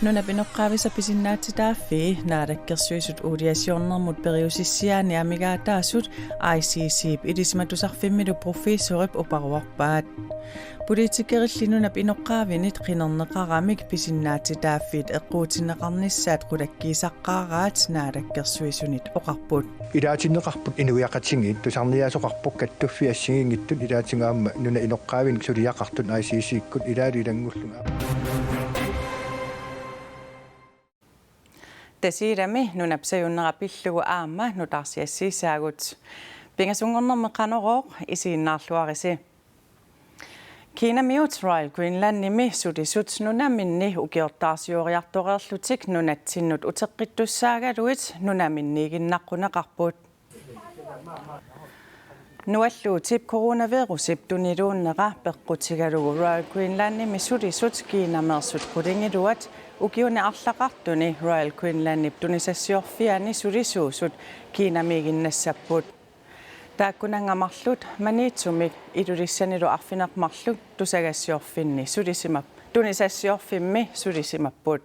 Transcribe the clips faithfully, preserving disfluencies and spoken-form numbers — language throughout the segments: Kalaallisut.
Nunap inoqqaavisa pisinnaatitaaffii Naalakkersuisut uuliasiornermut periusissiaani amigaataasut I C C-p ilisimatusarfimmilu professorip uparuarpaat. Politikerilli nunap inoqqaavinit qinerneqaramik pisinnaatitaaffiit eqquutinneqarnissaat qulakkiisaqqaaraat Naalakkersuisunit oqarput. Ilaatinneqarput inuiaqatigiit, tusarniaasoqarpoq kattuffiit assigiinngitsut ilaatigut aamma nunap inoqqaavinik suliaqartut I C C-kkut ilaalu ilanngullugit. Tasiilami nunap sajunnera pillugu aamma nutaarsiassiissaagut. Pingasunngornermi Qanorooq, isiginnaarluarisi. Kinamiut Royal Greenlandimi sulisut nunaminni ukiortaarsioriartoreerlutik nunatsinnut uteqqittussaagaluit nunaminniiginnaqquneqarput. Nualluutip coronavirusip tuniluunnera peqqutigalugu Royal Greenlandimi sulisut Kinameersut qulingiluat ukiuni arlaqartuni Royal Greenlandip tunisassiorfiani sulisuusut Kinamiiginnassapput. Taakkunannga marluk Maniitsumi Ilulissanilu arfineq-marluk tusagassiorfinni sulisimap-, tunisassiorfimmi sulisimapput.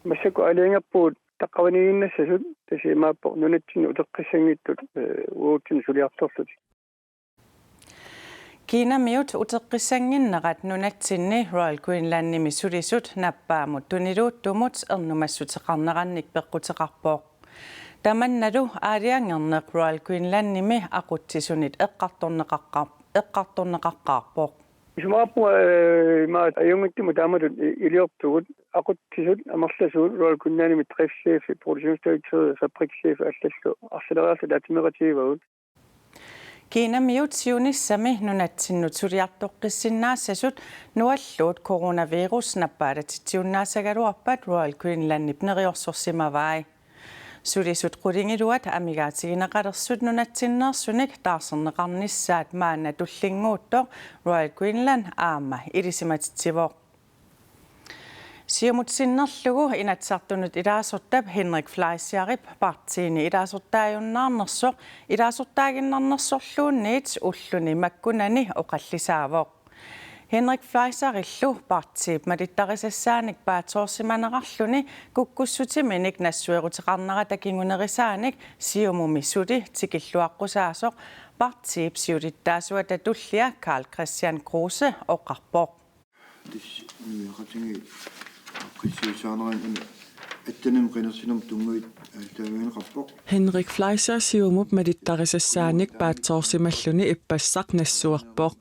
Massakkut aalajangerpugut taqqavaniiginnassasut, tassa imaappoq nunatsinnut uteqqissanngitsut, ee, uatsinnut suliartorlutik. Kinamiut uteqqissannginnerat nunatsinni Royal Greenlandimi sulisut nappaammut tuniluuttumut ernumassuteqarnerannik peqquteqarpoq. Tamannalu aalajangerneq Royal Greenlandimi aqutsisunit eqqartorneqaqqaar-, eqqartorneqaqqaarpoq. Isumaqarpunga, ee, ima ajunngitsumik taamatut i-, iliorpugut, aqutsisut amerlasuut Royal Greenlandimi driftschefi, produktionsdirektøri, fabrikschefi allallu arsaleriarlutik ataatsimeeqatigivagut. Kinamiut siunissami nunatsinnut suliartoqqissinnaassasut nualluut coronavirus nappaalatsitsiunnaassagaluarpat Royal Greenlandip neriorsorsimavai. Sulisut qulingiluat amigaatigineqalersut nunatsinneersunik taarserneqarnissaat maanna tullinnguuttoq Royal Greenland aamma ilisimatitsivoq. Siumut sinnerlugu Inatsisartunut ilaasortap Henrik Fleischerip partiini ilaasortaajunnaarnersoq ilaasortaaginnarnersorluunniit ulluni makkunani oqallisaavoq. Henrik Fleischerillu partiip malittarisassaanik paatsoorsimanerarluni kukkussutiminik nassueruteqarnerata kingunerisaanik Siumumi suli tikilluaqqusaasoq partiip siulittaasuata tullia Karl-Kristian Kruse oqarpoq. Tassa nuiaqatigiit aaqqissuussaanerani attanimi qinersinermut tunngaviit aallaavigineqarpoq. Henrik Fleischer Siumup malittarisassaanik paatsoorsimalluni ippassaq nassuerpoq.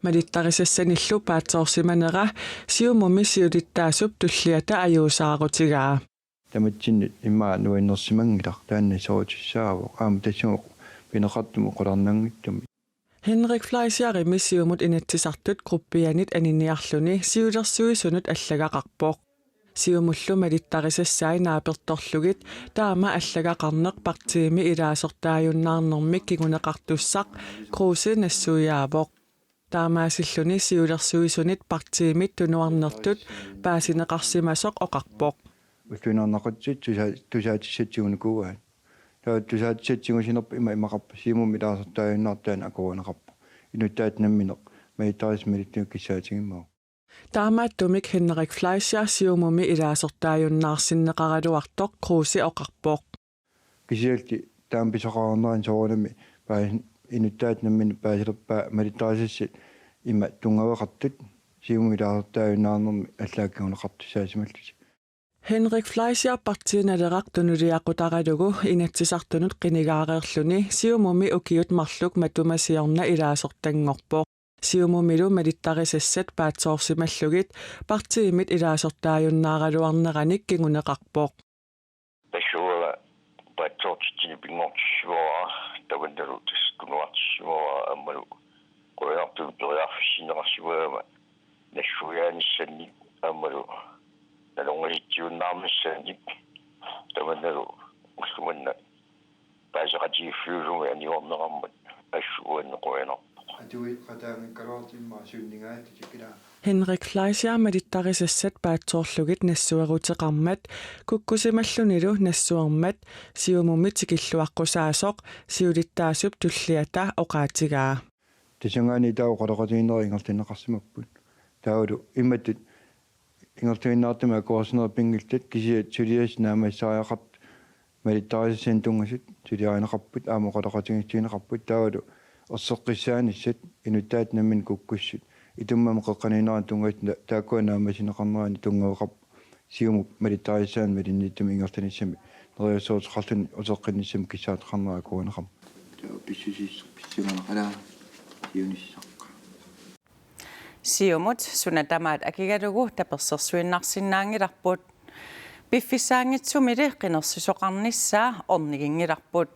Malittarisassanillu paatsoorsimanera Siumumi siulittaasup tulliata ajuusaarutigaa. Tamatsinnut immaqa nuannersimanngilaq, taanna nassuerutissaavoq, aamma tassunga pineqartumik qularnanngitsumik. Henrik Fleischerimi Siumut Inatsisartut gruppianit aniniarluni siulersuisunut allagaqarpoq. Siumullu malittarisassai naapertorlugit taama allagaqarneq partiimi ilaasortaajunnaarnermik kinguneqartussaq Kruse nassuiaavoq. Taamaasilluni siulersuisunit partiimit tunuarnertut paasineqarsimasoq oqarpoq. Ulluinnarni aqutsitik tusa-, tusaatissatsigunikuuaat. Taava tusaatissatigusinerput ima imaqarpoq, Siumumi ilaasortaajunnaartoq taanna akuerineqarpoq. Inuttaatit nammineq malittarisassat malittagukku kissaatigimmagu. Taamaattumik Henrik Fleischer Siumumi ilaasortaajunnaarsinneqaraluartoq Kruse oqarpoq. Kisianni taama pisoqarnerani soorunami paa-, inuttaatit namminneq paasilerpaa malittarisassat ima tunngaveqartut Siumumi ilaasortaajunnaarnermi allaat kinguneqartussaasimallutik. Henrik Fleischer Partii Naleraq tunuliaqutaralugu Inatsisartunut qinigaareerluni Siumumi ukiut marluk matuma siorna ilaasortanngorpoq. Siumumilu malittarisassat paatsoorsimallugit partiimit ilaasortaajunnaaraluarneranik kinguneqarpoq. Tassa uanga paatsoortitsineq pinngortissimavara, tamannalu tassa tunuartissimavara aammalu qujanartumik periarfissinneqarsimagama nassuiaanissannik aammalu nalorngasitsiunnaarnissannik, tamannalu ullumanna paaseqatigiiffiusumik anigorneqarmat assut uannut qujanarpoq. Atuiqataanngikkaluartumik immaqa sunnigaatsutik ilaa. Henrik Fleischer malittarisassat paatsoorlugit nassueruteqarmat kukkusimallunilu nassuermat Siumumi tikilluaqqusaasoq siulittaasup tulliata oqaatigaa. Tassanngaanniit taava oqaloqatigiinnerat ingerlanneqarsimapput. Taavalu imatut ingerlaannartumik akuersinerit pinngillutik kisiat suliassat naammassisariaqartut malittarisassat tunngasut suliarineqarput aamma oqaloqatigiissineqarput taavalu erseqqissaanissat inuttaat nammineq kukkussut itummamik qeqqaniinnerannut tunngasut taakkua naammassineqarneranni tunngaveqarpoq Siumup malittarisassaanik malinniittumik ingerlanissamik neriussaateqarluni uteqqinnissamik kissaateqarnera akuerineqarmat. Taava pissusissaq pissanganaqalaa siunissaq. Siumut suna tamaat akigalugu tapersersuinnarsinnaanngilarput. Piffissaanngitsumili qinersisoqarnissaa orniginngilarput.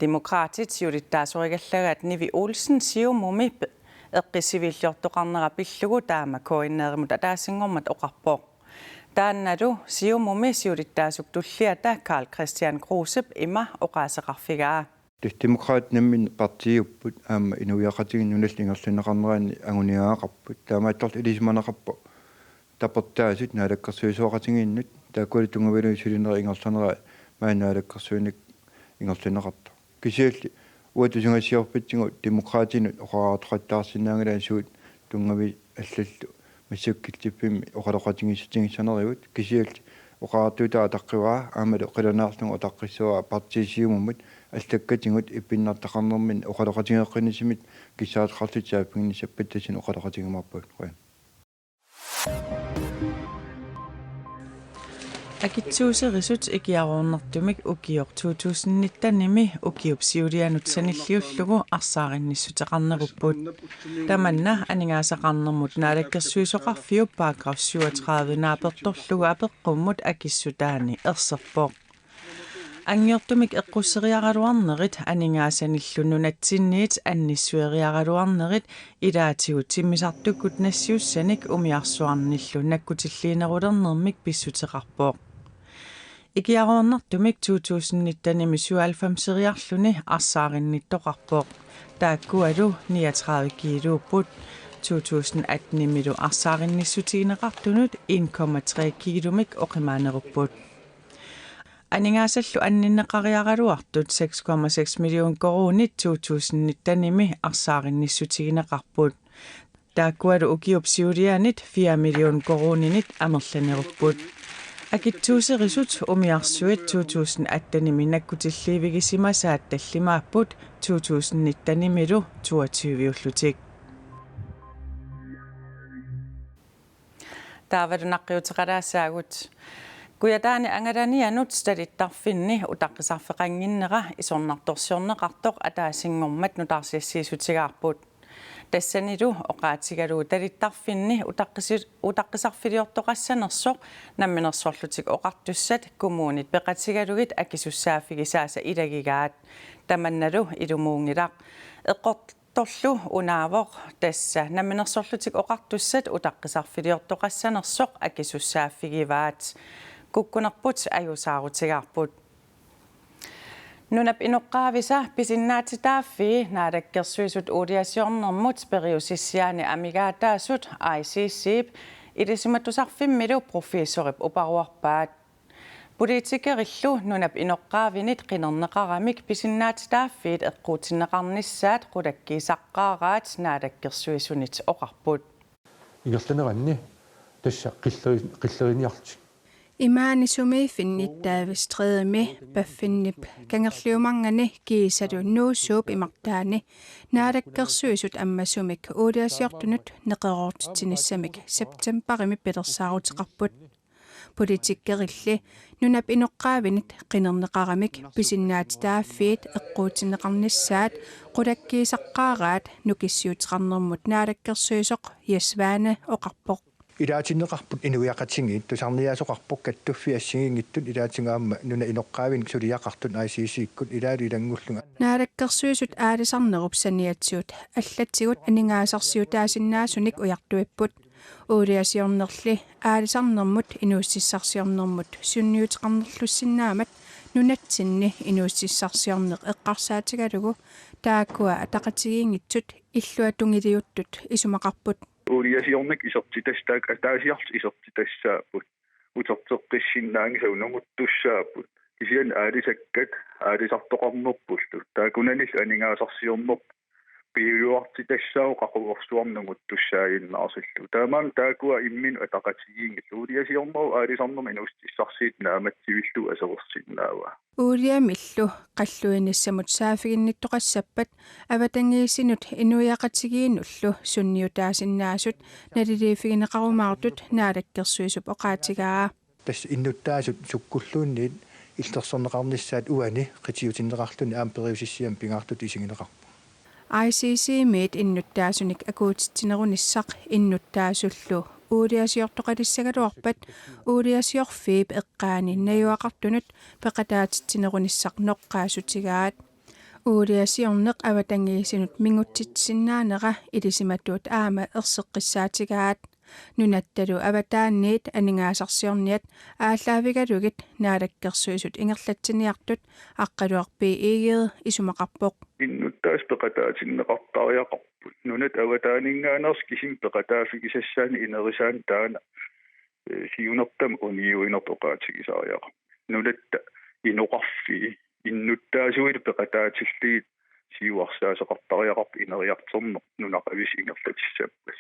Demokraatit siulittaasorigallagaat Nivi Olsen Siumumi pe-, eqqissiviilliortoqarnera pillugu taama K N R-imut ataasinngormat oqarpoq. Taannalu Siumumi siulittaasup tulliata Karl-Kristian Krusep ima oqaaseqarfigaa. Tassa Demokraatit nammineq partiiupput aamma inuiaqatigiit nunallu ingerlanneqarneranni anguniagaqarput. Taamaattorli ilisimaneqarpoq tapertaasut naalakkersuisooqatigiinnut taakkualu tunngavigalugit sulinerit ingerlanerai maani naalakkersuineq ingerlanneqartoq. Kisianni uagut tusagassiorfitsigut Demokraatinut oqariartoqattaarsinnaanngilaat suut tunngavit allallu massakkut killiffimmi oqaloqatigiissutigissanerigut kisianni oqariartuutaa ataqqivaa aammalu qilanaarlugu ataqqissavaa partiit Siumumut allakkatigut ippinnartaqarnerminni oqaloqatigeeqqinnissamik kissaateqarlutik saaffiginnissappat tassani oqaloqatigiumaarpagut. Qujan. Akitsuuserisut ikiaroornartumik ukioq to tusind nittenimi ukiup siulianut sanilliullugu arsaarinnissuteqarnerupput. Tamanna aningaasaqarnermut naalakkersuisoqarfiup paragraf syvogtredive naapertorlugu apeqqummut akissutaani erserpoq. Angiortumik eqqusseriaraluarnerit aningaasanillu nunatsinniit annissueriaraluarnerit ilaatigut timmisartukkut nassiussanik umiarsuarnillu nakkutilliinerulernermik pissuteqarpoq. Ikiaroornartumik to tusind nittenimi syvoghalvfemseriarluni arsaarinnittoqarpoq. Taakkualu niogtredive kiiluupput. To tusind attenimilu arsaarinniissutigineqartunut en komma tre kiilumik oqimaanerupput. Aningaasallu anninneqariaraluartut seks komma seks million koruunit to tusind nittenimi arsaarinniissutigineqarput. Taakkualu ukiup siulianit fire million koruuninit amerlanerupput. Akitsuuserisut umiarsuit to tusind attenimi nakkutilliivigisimasaat tallimaapput to tusind nittenimilu toogtyveullutik. Taavalu naqqiuteqalaassaagut. Kujataani angalanianut talittarfinni utaqqisarfeqannginnera isornartorsiorneqartoq ataasinngormat nutaarsiassiissutigaarput. Tassanilu oqaatigalugu talittarfinni utaqqisi-, utaqqisarfiliortoqassanersoq Namminersorlutik Oqartussat kommunit peqatigalugit akisussaaffigisaasa ilagigaat. Tamannalu ilumuunngilaq. Eqqort- Torlu unaavoq tassa Namminersorlutik Oqartussat utaqqisarfiliortoqassanersoq akisussaaffigivaat. Kukkunerput ajuusaarutigaarput. Nunap inoqqaavisa pisinnaatitaaffii Naalakkersuisut Uuliasiornermut Periusissiaani Amigaataasut I C C-p Ilisimatusarfimmilu professorip uparuarpaat. Politikerillu nunap inoqqaavinit qinerneqaramik pisinnaatitaaffiit eqquutinneqarnissaat qulakkiisaqqaaraat Naalakkersuisunit oqarput. Ingerlaneranni tassa qilleri-, qilleriniarlutik. Imaani sumiiffinni Davidstrædemi paffinnip kangerliumarngani kiisalu Nuussuup imartaani Naalakkersuisut ammasumik uuliasiortunut neqeroortitsinissamik septembarimi pilersaaruteqarput. Politikerilli nunap inoqqaavinit qinerneqaramik pisinnaatitaaffiit eqquutinneqarnissaat qulakkiisaqqaaraat nukissiuteqarnermut naalakkersuisoq Jess Svane oqarpoq. Ilaatinneqarput inuiaqatigiit tusarniaasoqarput kattuffiit assigiinngitsut ilaatigut aamma nunap inoqqaavinik suliaqartut I C C-kkut ilaalu ilanngullugit. Naalakkersuisut aalisarnerup saniatigut allatigut aningaasarsiutaasinnaasunik ujartuipput. Uuliasiornerli aalisarnermut inuussutissarsiornermut sunniuteqarnerlussinnaammat nunatsinni inuussutissarsiorneq eqqarsaatigalugu taakkua ataqatigiinngitsut illuatungiliuttut isumaqarput. Uuliasiorneq isertitassat ataasiarlutik isertitassaapput. Uterteqqissinnaanngisagut nunguttussaapput. Kisianni aalisakkat aalisartoqarnerpullu. Taakkunanilu aningaasarsiornerput piujuartitassaavoq qaquguersuarnut nunguttussaaginnarsillugu. Taamaammat taakkua imminnut ataqatigiinngillat. Uuliasiornerup aalisarnermi inuussutissarsiutit naammassivillugu aserorsinnaavaa. Uuliamillu qalluinissamut saaffiginnittoqassappat avatangiisinut inuiaqatigiinnullu sunniutaasinnaasut naliliiffigineqarumaartut Naalakkersuisup oqaatigaa. Tassa innuttaasut sukkulluunniit illersorneqarnissaat uani qitiutinneqarluni aamma periusissiami pingaartutut isigineqarpoq. I C C-miit innuttaasunik akuutitsinerunissaq innuttaasullu uuliasiortoqalissagaluarpat uuliasiorfiip eqqaani najugaqartunut peqataatitsinerunissaq noqqaassutigaat. Uuliasiorneq avatangiisinut mingutsitsisinnaanera ilisimatuut aamma erseqqissaatigaat. Nunattalu avataaniit aningaasarsiorniat aallaavigalugit Naalakkersuisut ingerlatsiniartut Aqqaluaq B. Egede isumaqarpoq. Innuttaasut peqataatinneqartariaqarput. Nunatta avataaninngaanneersut kisimik peqataaffigisassaanik inerisaannik taanna, eh, siunertamik uniuinertut oqaatigisariaqarpoq. Nunatta inoqarfii innuttaasuillu peqataatillugit siuarsaaseqartariaqarpoq ineriartorneq nunaqavissut ingerlatissappat.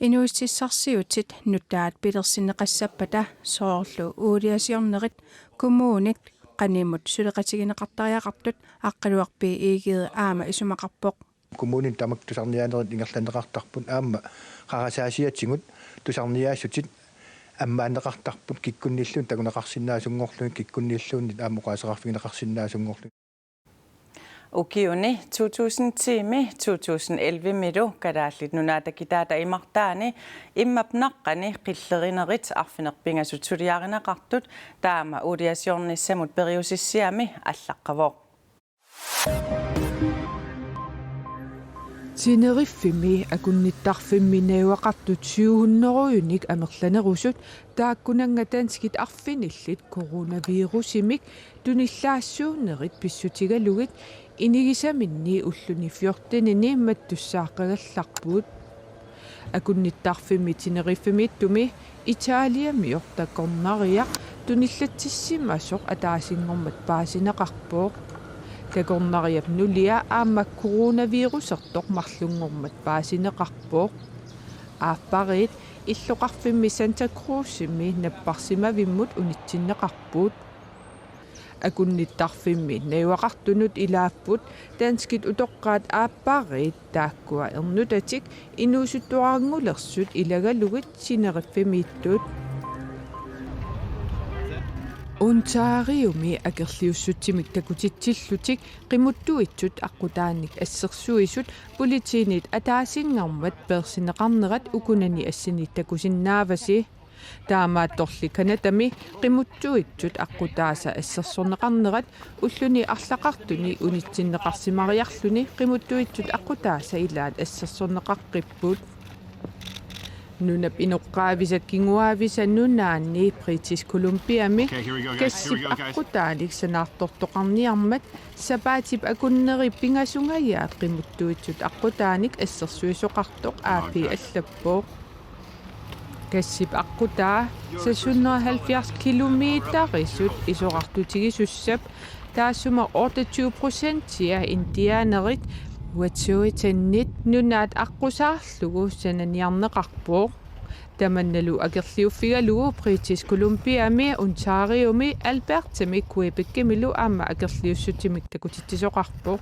Inuussutissarsiutit nutaat pilersinneqassappata soorlu uuliasiornerit kommunit qanimut suleqatigineqartariaqartut Aqqaluaq B. Egede aamma isumaqarpoq. Kommunini tamakku tusarniaanerit ingerlanneqartarput aamma qarasaasiatigut tusarniaassutit ammaanneqartarput kikkunnilluunniit takuneqarsinnaasunngorlugit kikkunnilluunniit aamma oqaaseqarfigineqarsinnaasunngorlugit. Ukiuni to tusind ti-mi to tusind elleve-milu Kalaallit Nunaata kitaata imartaani immap naqqani qillerinerit arfineq-pingasut suliarineqartut taama uuliasiornissamut periusissiami allaqqavoq. Teneriffemi akunnittarfimmi najugaqartut syv hundrede-unik amerlanerusut taakkunannga danskit arfinillit coronavirusimik tunillaassuunerit pissutigalugit inigisaminni ulluni fjortenini mattussaaqqagallarput. Akunnittarfimmi Teneriffimittummi Italiamiorta takornariaq tunillatsissimasoq ataasinngormat paasineqarpoq. Takornariap nulia aamma coronavirusertoq marlunngormat paasineqarpoq. Aappariit illoqarfimmi Santa Cruzimi napparsimavimmut unitsinneqarput. Akunnittarfimmi najugaqartunut ilaapput danskit utoqqaat aappariit taakkua ernutatik inuusuttuaranngulersut ilagalugit Teneriffimiittut. Ontariomi akerliussutsimik takutitsillutik qimuttuitsut aqqutaanik assersuisut politiinit ataasinngormat peersinneqarnerat ukunani assini takusinnaavasi. Taamaattorli Canadami qimuttuitsut aqqutaasa assersorneqarnerat ulluni arlaqartuni unitsinneqarsimariarluni qimuttuitsut aqqutaasa ilaat assersorneqaqqipput. Nunap inoqqaavisa kinguaavisa nunaanni British Columbiami Okay, here we go, guys. Here we gassip go, guys. Aqqutaanik sanaartortoqarniarmat sapaatip akunneri pingasungajaat qimuttuitsut aqqutaanik assersuisoqartoq A P allappoq. Gassip aqqutaa seks hundrede og halvfjerds kilometerisut isorartutigisussap taassuma otteogtyve procentia indianerit Wet'suwet'en-it nunaat aqqusaarlugu sananiarneqarpoq. Tamannalu akerliuffigalugu British Columbiami, Ontariomi, Albertami, Quebecimilu aamma akerliussutsimik takutitsisoqarpoq.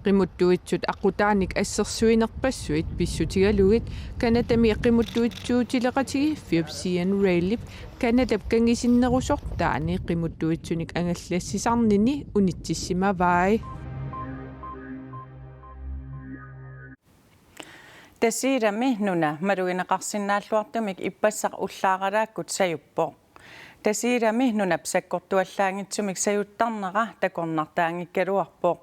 Qimuttuitsut aqqutaanik assersuinerpassuit pissutigalugit Canadami qimuttuitsuutileqatigiiffiup Sian Reillyp Canadap kangisinnerusortaani qimuttuitsunik angallassisarnini unitsissimavai. Tasiilami nuna malugineqarsinnaalluartumik ippassaq ullaaralaakkut sajuppoq. Tasiilami nunap sakkortuallaanngitsumik sajuttarnera takornartaanngikkaluarpoq.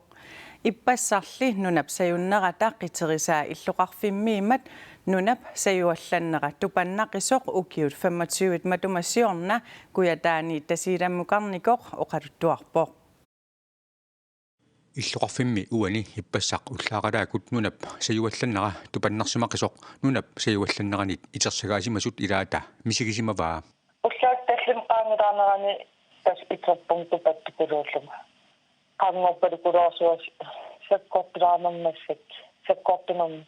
Ippassarli nunap sajunnerata qiterisaa illoqarfimmiimmat nunap sajuallannera tupannaqisoq ukiut femogtyve matuma siorna Kujataani Tasiilammukarnikoq oqaluttuarpoq. Illoqarfimmi uani ippassaq ullaaralaakkut nunap sajuallannera tupannarsimaqisoq nunap sajuallanneranit itersagaasimasut ilaata misigisimavaa. Ullaaq tallimat qaangiulaanerani tassa iterpunga tupattukuluullunga. Qaanngorpalukuluarsuaq sakkortulaarneq massakkut. sakkortunermi.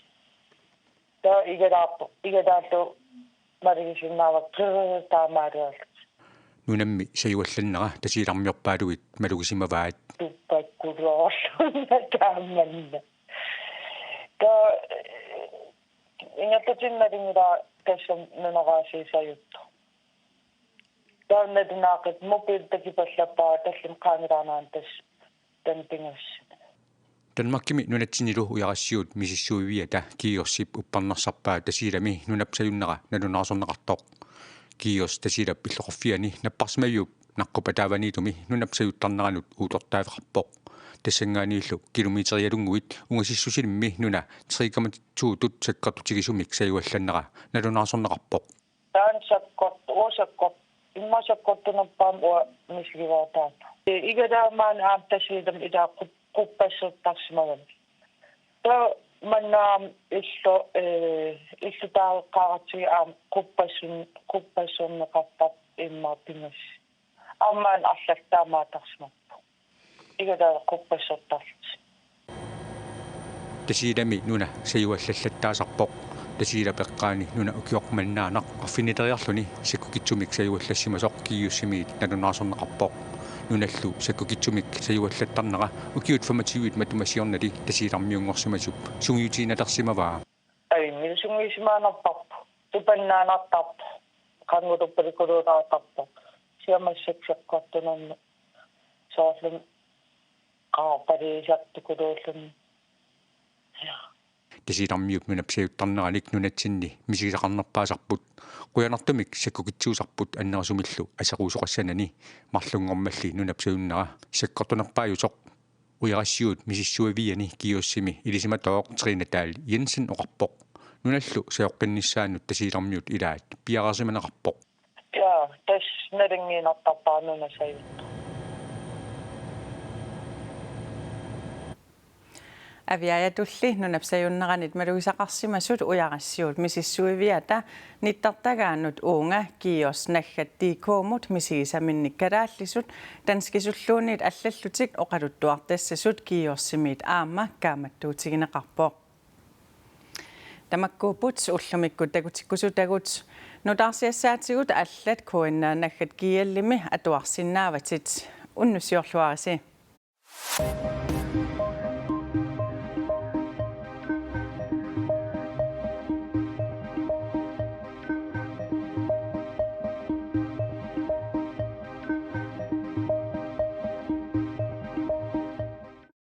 Taava igalaarpoq, igalaallu malugisinnaavara qirrr taamaaluarlutik. Nunammi sajuallannera Tasiilarmiorpaaluit malugisimavaat. Tupakkuloorlunga taamanna. Taava ingerlatiinnarlugu tassami nunaqarsiut sajuttoq. Taava nalunaaqutaq mobilit takupallappara tallimat qaangilaarneranni tassa taanna pingasut. Danmarkimi nunatsinnilu ujarassiuut misissuiviata Kiosip uppernarsarpaa Tasiilami nunap sajunnera nalunaarsorneqartoq. Kios Tasiilap illoqarfiani napparsimaviup naqqupataavaniittumi nunap sajuttarneranut uuttortaaffeqarpoq. Tassanngaanniillu kilometerialunnguit ungasissusilimmi nuna tre komma to-tut sakkortutigisumik sajuallannera nalunaarsorneqarpoq. Taanna sakkort-, uanga sakkort-, immaqa sakkortunerpaamik uanga misigivaataarpoq. Ee, igalaammaana aamma Tasiilami ilaa qup-, quppassortarsimagami. Taava manna aamma illu-, ee, illutaareqqaaratsigit aamma quppassun-, quppassorneqartarpoq immaqa pingasut. Aamma arlallit taamaattarsimapput. Igalaat quppassortarlutik. Tasiilami nuna sajuallallattaasarpoq. Tasiilap eqqaani nuna ukioq mannaanaq arfinileriarluni sakkukitsumik sajuallassimasoq Kiosimiit nalunaarsorneqarpoq. Nunallu sakkukitsumik sajuallattarnera ukiut femogtyve matuma siornali Tasiilarmiunngorsimasut sungiutiinnarsimavaa. Ajunngilaq, sungiusimaanerparput. Tupannaannartarpoq. Qanngutuppalikuluulaartarpoq. Siammassaq sakkortunermi. Soorlumi qaarpaliisartukuluulluni. Tasiilarmiup nunap sajuttarneranik nunatsinni misigisaqarnerpaasarput. Qujanartumik sakkukitsuusarput annerusumillu aserusoqassanani. Marlunngormalli nunap sajunnera sakkortunerpaajusoq. Ujarassiuut misissuiviani Kiosimi ilisimatooq Trine Dahl Jensen oqarpoq. Nunallu sajoqqinnissaannut Tasiilarmiut ilaat piareersimaneqarpoq. Ja, tassa nalunngiinnartarpara nuna sajuttoq. Aviaajatulli nunap sajunneranit malugisaqarsimasut ujarassiuut misissuiviata nittartagaannut uunga Kios naggat D K-mut misigisaminnik kalaallisut danskisulluunniit allallutik oqaluttuartassasut Kiosimiit aamma kaammattuutigineqarpoq. Tamakkuupput ullumikkut takutikkusutagut. Nutaarsiassaatigut allat K N R naggat G L-imi atuarsinnaavatit. Unnussiorluarisi.